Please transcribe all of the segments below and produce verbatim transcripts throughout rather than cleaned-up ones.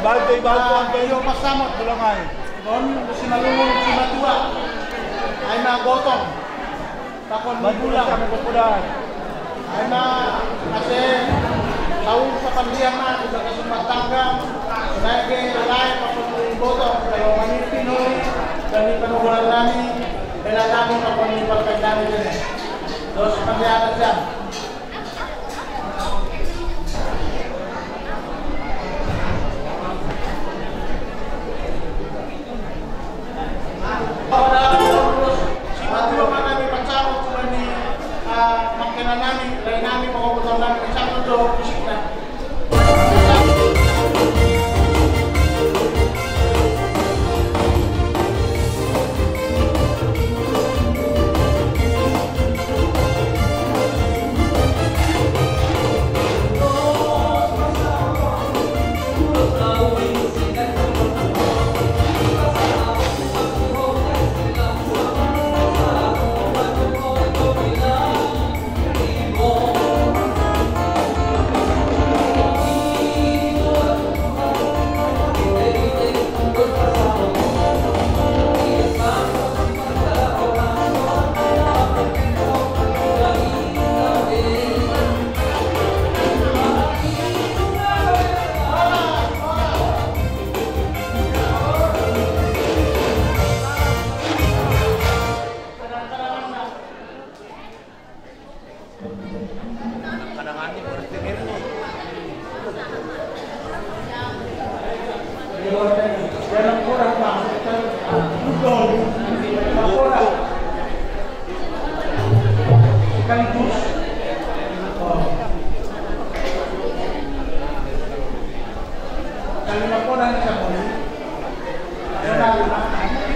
Ibantu, ibantu, ah, ampe iyo pasamot. Tulang ai. On simalungun simatua. Ai ma gotong. Pakon ni bulan. Ai ma ase saur sapandiang ma di bagas rumah tangga. Naik ge alai pakon ni gotong. Kalau mangipi noli dari panogolan nami, bela nami pakon ni partai nami jene. Dos pandiang aja.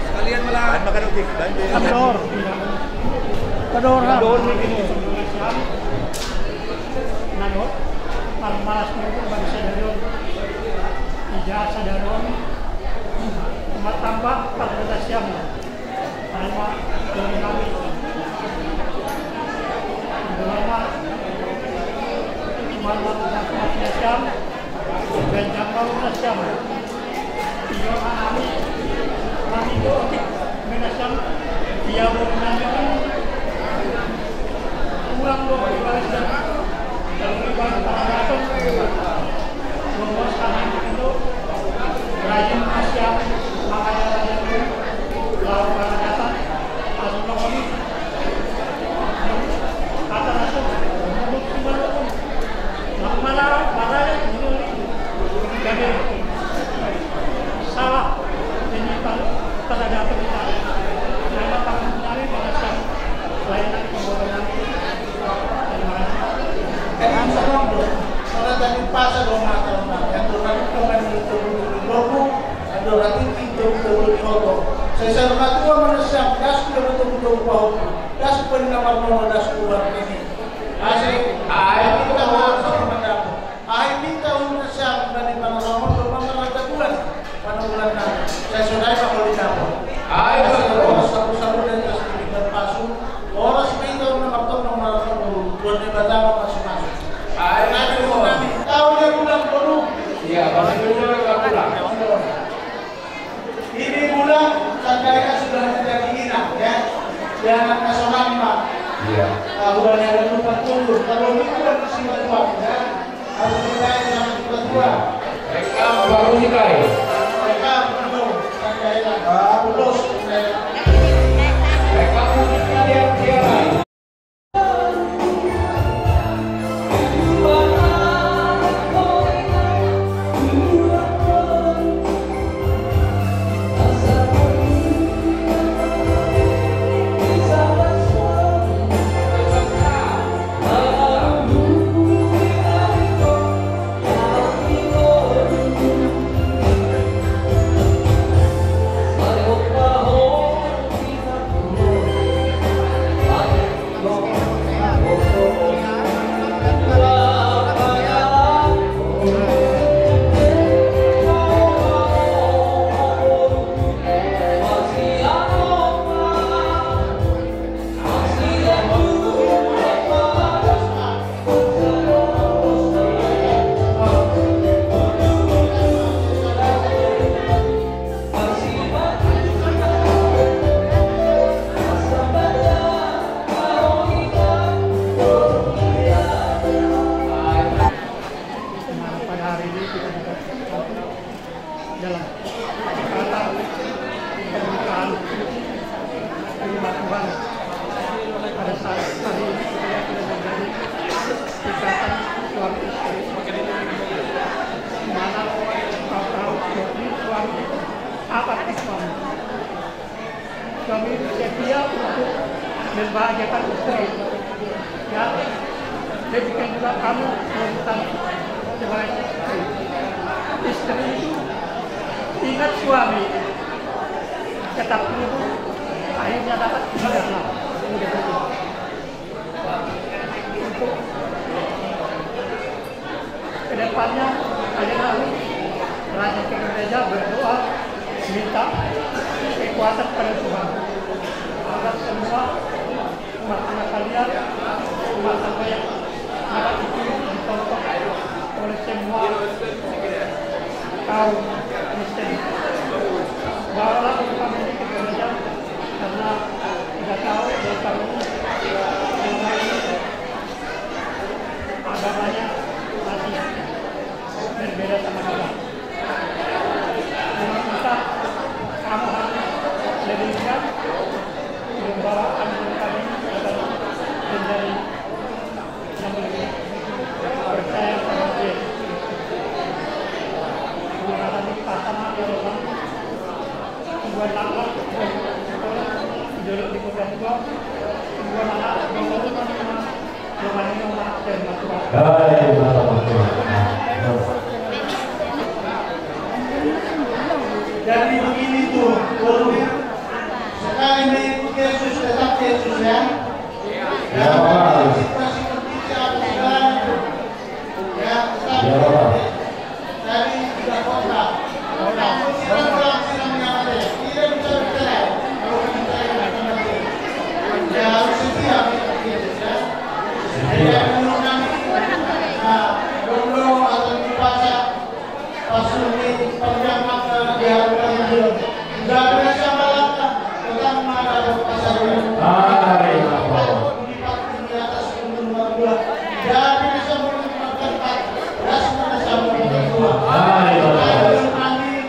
Sekalian malam. Andor. Andor, ha. Andor ni gini. Nano, parmalas ni bangsa sadari on. Ija sadari on. Martamba parmalas siam. Ai ma, doli nami. Doli ma. Ima ma, ma, ma, ma, siam. Ganjang ma, ma, siam. Iyo, nami. Nami do, otik. Mena siam. Ia, bo, nami. Kurang do, ibarat siam. Kalau ibarat paradaton. Nomor sana itu. Rajin ma siam. Makanya rajin. Jadi, misalkan, kalau tadi pas ada rumah, kalau rumah, yang rumah itu kan itu, itu, itu, Andorra tingki, togu-togu di hoto. Sai saur matua manang siam, das ku do togu-togu pahotu. Das ku peni na marnono, das ku uar nini. Ase, ai, minta uar sama mandapo. Ai, minta uar siam, bani panorangon, do mamar lata bulan. Panobulan na. Sai sonai ma holi dapo. Ai, ase, betul. Ro, sabu-sabu dan ase di pasu. Horas ma i taon na martonggo martonggo, buat ni batama masu-masu. Ai, nami, nami. Taon na bulan boru. Iya, baru juga bulan. Ini bulan, tandanya sudah menjadi inang, ya. Dia anak nasional, Pak. Iya. Ah, bulan yang lupa dulu. Kalau ini bulan musibah, ya. Rekam, baru mulai. Rekam, belum. Sampai, ah, belum. Rekam, dia, dia. Bahagiakan istri. Ya, demikian juga kamu, wanita, sebagai istri. Istri itu ingat suami, tetap tunduk, akhirnya dapat hidayah. Untuk kedepannya, kalian harus rajin ke gereja, berdoa, minta kekuatan pada Tuhan, agar semua rumah tangga kalian, rumah tangga yang ada itu dicontoh oleh semua kaum Kristen. Bawalah kami ini ke gereja, karena kita tahu bahwa kami ini agamanya masih berbeda sama kita. Memang kita, kamu harus lebih giat membawa anak-anak kami agar menjadi yang lebih percaya pada Yesus Kristus. Mengalami pasangan yang memang Jadi begini tuh, sekali mengikut Yesus, tetap Yesus, ya. Ya, Pak. Situasi kondisi apa segala itu. Ya, tetap. Ya, Pak. Dari tiga kota. Walaupun silang-silang yang ada, tidak bisa bercerai. Kalau bercerai, tidak bisa. Ya, harus setia kita, ya. Setia. Jadi, menurut kami, nah, jomblo atau di pasar, pas ini, panjang masa di hadapan Tuhan. Tidak ada sama lama, tetap ada pasar ini. Amin. Di atas gunung Marbula. Jadi, bisa menurut tempat, ras mana sama dengan Tuhan. Amin. Amin.